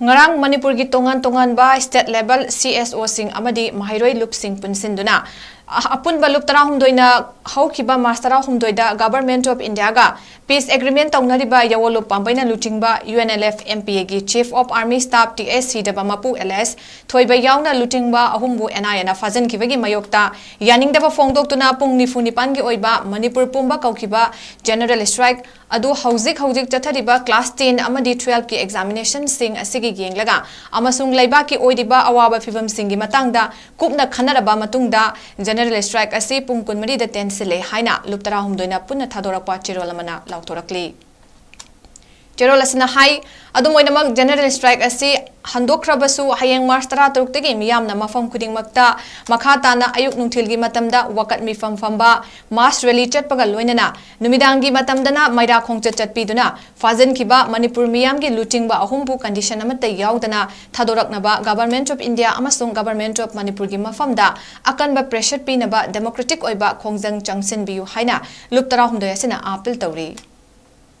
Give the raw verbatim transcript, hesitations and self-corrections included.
ꯉꯔꯥꯡ ꯃꯅꯤꯄꯨꯔꯒꯤ ꯇꯣꯉꯥꯟ ꯇꯣꯉꯥꯟꯕ state level C S O ꯁꯤꯡ ꯑꯃꯗꯤ ꯃꯍꯩꯔꯣꯏ ꯂꯨꯞꯁꯤꯡ ꯄꯨꯟꯁꯤꯟꯗꯨꯅ ꯑ-, ꯑꯄꯨꯟꯕ ꯂꯨꯞ ꯇꯔꯥꯍꯨꯝꯗꯣꯏꯅ ꯍꯧꯈꯤꯕ March ꯇꯔꯥꯍꯨꯝꯗꯣꯏꯗ Government of Indiaꯒ peace agreement ꯇꯧꯅꯔꯤꯕ ꯌꯥꯋꯣꯂꯨꯞ ꯄꯥꯝꯕꯩꯅ ꯂꯨꯆꯤꯡꯕ U N L F M P Aꯒꯤ Chief of Army Staff T S ꯁꯤꯗꯕ ꯃꯄꯨ alias ꯊꯣꯏꯕ ꯌꯥꯎꯅ ꯂꯨꯆꯤꯡꯕ ꯑꯍꯨꯝꯕꯨ N I Aꯅ ꯐꯥꯖꯤꯟꯈꯤꯕꯒꯤ ꯃꯥꯌꯣꯛꯇ ꯌꯥꯅꯤꯡꯗꯕ ꯐꯣꯡꯗꯣꯛꯇꯨꯅ ꯄꯨꯡ ꯅꯤꯐꯨ ꯅꯤꯄꯥꯟꯒꯤ ꯑꯣꯏꯕ ꯃꯅꯤꯄꯨꯔ ꯄꯨꯝꯕ ꯀꯧꯈꯤꯕ general strike ꯑꯗꯨ ꯍꯧꯖꯤꯛ ꯍꯧꯖꯤꯛ ꯆꯠꯊꯔꯤꯕ class ten ꯑꯃꯗꯤ twelveꯀꯤ examinationꯁꯤꯡ ꯑꯁꯤꯒꯤ ꯌꯦꯡꯂꯒ ꯑꯃꯁꯨꯡ ꯂꯩꯕꯥꯛꯀꯤ ꯑꯣꯏꯔꯤꯕ ꯑꯋꯥꯕ ꯐꯤꯚꯝꯁꯤꯡꯒꯤ ꯃꯇꯥꯡꯗ ꯀꯨꯞꯅ ꯈꯟꯅꯔꯕ ꯃꯇꯨꯡꯗ general strike ꯑꯁꯤ ꯄꯨꯡ ꯀꯨꯟꯃꯔꯤꯗ ꯇꯦꯟꯁꯤꯜꯂꯦ ꯍꯥꯏꯅ ꯂꯨꯞ ꯇꯔꯥꯍꯨꯝꯗꯣꯏꯅ ꯄꯨꯟꯅ ꯊꯥꯗꯣꯔꯛꯄ ꯆꯦꯔꯣꯜ ꯑꯃꯅ ꯂꯥꯎꯊꯣꯔꯛꯂꯤ꯫ ꯆꯦꯔꯣꯜ ꯑꯁꯤꯅ ꯍꯥꯏ, ꯑꯗꯨꯝ ꯑꯣꯏꯅꯃꯛ general strike ꯑꯁꯤ ꯍꯟꯗꯣꯛꯈ꯭ꯔꯕꯁꯨ ꯍꯌꯦꯡ March ꯇꯔꯥꯇꯔꯨꯛꯇꯒꯤ ꯃꯤꯌꯥꯝꯅ ꯃꯐꯝ ꯈꯨꯗꯤꯡꯃꯛꯇ ꯃꯈꯥ ꯇꯥꯅ ꯑꯌꯨꯛ ꯅꯨꯡꯊꯤꯜꯒꯤ ꯃꯇꯝꯗ ꯋꯥꯀꯠ ꯃꯤꯐꯝ ꯐꯝꯕ, mass rally ꯆꯠꯄꯒ ꯂꯣꯏꯅꯅ ꯅꯨꯃꯤꯗꯥꯡꯒꯤ ꯃꯇꯝꯗꯅ ꯃꯩꯔꯥ ꯈꯣꯡꯆꯠ ꯆꯠꯄꯤꯗꯨꯅ ꯐꯥꯖꯤꯟꯈꯤꯕ ꯃꯅꯤꯄꯨꯔ ꯃꯤꯌꯥꯝꯒꯤ ꯂꯨꯆꯤꯡꯕ ꯑꯍꯨꯝꯕꯨ condition ꯑꯃꯠꯇ ꯌꯥꯎꯗꯅ ꯊꯥꯗꯣꯔꯛꯅꯕ Government of India ꯑꯃꯁꯨꯡ Government of ꯃꯅꯤꯄꯨꯔꯒꯤ ꯃꯐꯝꯗ ꯑꯀꯟꯕ pressure ꯄꯤꯅꯕ democratic ꯑꯣꯏꯕ ꯈꯣꯡꯖꯪ ꯆꯪꯁꯤꯟꯕꯤꯌꯨ ꯍꯥꯏꯅ ꯂꯨꯞ ꯇꯔꯥꯍꯨꯝꯗꯣꯏ ꯑꯁꯤꯅ appeal ꯇꯧꯔꯤ꯫